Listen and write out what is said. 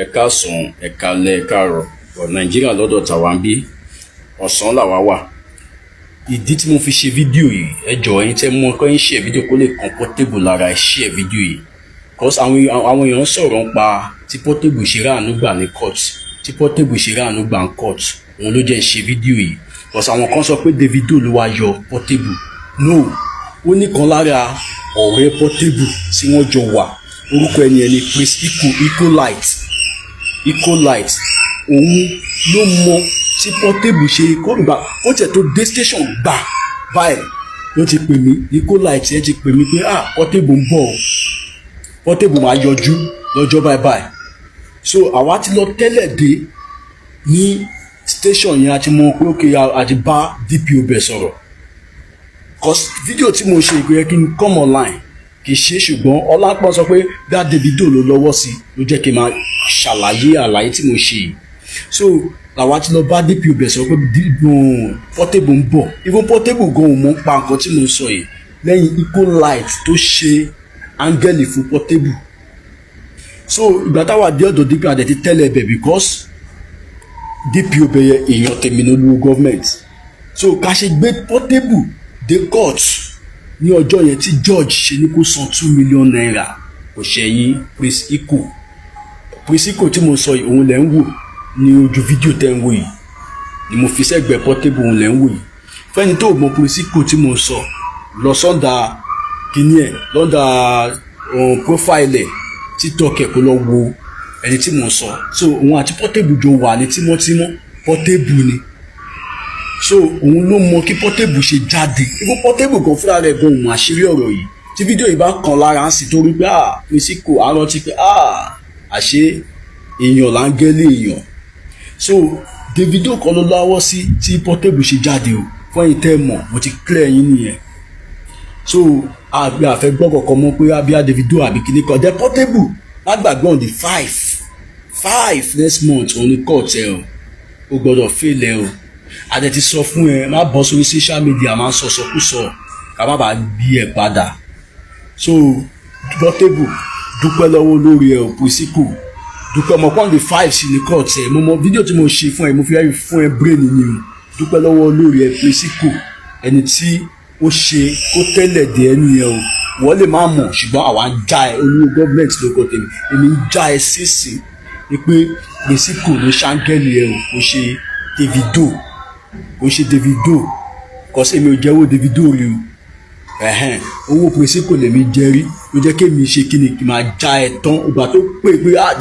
Ẹ káàsán, ẹ káalẹ́, ẹ káàárọ̀. Ọ̀ Nàìjíríà lọ́dọ̀ tàwa ń bí, ọ̀sán làwa wà. Ìdí tí mo fi ṣe fídíò yìí, ẹ jọ̀ọ́, ẹ̀yin tẹ́ mọ̀ kọ́ ń ṣe fídíò kó lè kàn Portable lára, ẹ share fídíò yìí, 'cause àwọn èèyàn sọ̀rọ̀ ń pa tí Portable ṣe ráàánú gbà ní court, tí Portable ṣe ráàánú gbà ní court. Òun ló jẹ́ ń ṣe fídíò yìí, 'cause àwọn kan sọ pé Davido ló wá yọ Portable. No, ó ní kan lára ọ̀rẹ́ Portable tí wọ́n jọ wà, orúkọ ẹni ẹni Prince Iko, Iko Light, Iko Light. Òun ló mọ tí Portable ṣe kó gbà kó tẹ̀ tó dé station gbà báyìí ló ti pè mí. Iko Light ẹ ti pè mí pé, "Ah, Portable ń bọ̀ o, Portable máa yọjú lọ́jọ́ báyìí báyìí." So àwa ti lọ tẹ́lẹ̀ dé ní station yẹn, a ti mọ pé okay, a ti bá DPO bẹ̀ sọ̀rọ̀, 'cause fídíò tí mo ṣe, ìpè yẹ kí n come online kì í ṣe, ṣùgbọ́n Ọlápọ̀ sọ pé bí a Davido ló lọ́wọ́ sí, ló jẹ́ kí n máa ṣàlàyé àlàyé tí mo ṣe yìí. So làwa ti lọ bá DPO bẹ̀ sọ pé Portable ń bọ̀. Even Portable gan ò mọ̀ ń pa nǹkan tí mo sọ yìí lẹ́yìn Iko Light tó ṣe áńgẹ́lì fún Portable. So ìgbà táwa dé ọ̀dọ̀ DPO, a dẹ̀ ti tẹ́lẹ̀ bẹ̀, because DPO bẹ̀ yẹ èèyàn tèmi lólúwo government. So ká ṣe gbé Portable dé court ní ọjọ́ yẹn tí judge ṣe ní kó san ₦2 million, kò ṣẹ̀yìn Prince Iko. Prince Iko tí mo sọ yìí, òun lẹ̀ ń wò ní ojú fídíò tẹ́ ń wò yìí ni mo fi sẹ́gbẹ̀ẹ́ Portable, òun lẹ̀ ń wò yìí. Fẹ́ni tó mọ Prince Iko tí mo sọ, lọ sọ́ndà kíní ẹ̀, lọ́ndà profile ẹ̀, TikTok ẹ̀, kó lọ wo ẹni tí mo sọ. So òun àti Portable jọ wà ní tímọ́tímọ́ Portable ni. So òun ló mọ kí Portable ṣe jáde. Even Portable gan fúnra rẹ̀ gan òun àṣírí ọ̀rọ̀ yìí, tí fídíò yìí bá kàn lára ń sì torí pé, ah, Prince Iko á rántí pé, ah, àṣé èèyàn là ń gẹ́lé èèyàn. So Davido kan ló láwọ́ sí tí Portable ṣe jáde o. Fún ẹ̀yin tẹ́ ẹ mọ̀, mo ti clear yín nìyẹn. So àgbẹ̀ àfẹ́ gbọ́ kọ̀ọ̀kan mọ́ pé abíyá Davido àbí kíní kan dẹ. Portable, má gbàgbé, on the 5 5 next month òun ni court ẹ o. O gbọ́dọ̀ fail ẹ o. A dẹ̀ ti sọ fún ẹ, má bọ́ sórí social media, má sọ sọkúsọ, ká má bàa gbé ẹ padà. So Portable, dúpẹ́ lọ́wọ́ lórí ẹ o. Prince Iko, dúpẹ́ mọ̀ pọ́n the 5 sí ní court ẹ. Mo mọ fídíò tí mo ṣe fún ẹ, mo fi fún ẹ brain ni o. Dúpẹ́ lọ́wọ́ lórí ẹ, Prince Iko, ẹni tí ó ṣe kó tẹ́lẹ̀ dé ẹ nìyẹn o. Wọ́n lè má mọ̀, ṣùgbọ́n àwa ń já ẹ. Olúwo gọ́ọ̀mẹ̀ntì ló kọ́ tèmi, èmi ń já ẹ sísìn ni pé Prince Iko ló ṣáńgẹ́lì ẹ o. Kò ṣe Davido, kò ṣe Davido, 'cause èmi ò jẹ́wọ́ Davido rí o. Ẹ̀hẹ́n, owó Prince Iko lèmi jẹ́ rí, ló jẹ́ kémi ṣe kí ni kí n máa já ẹ tán. Ìgbà tó pè pé, ah,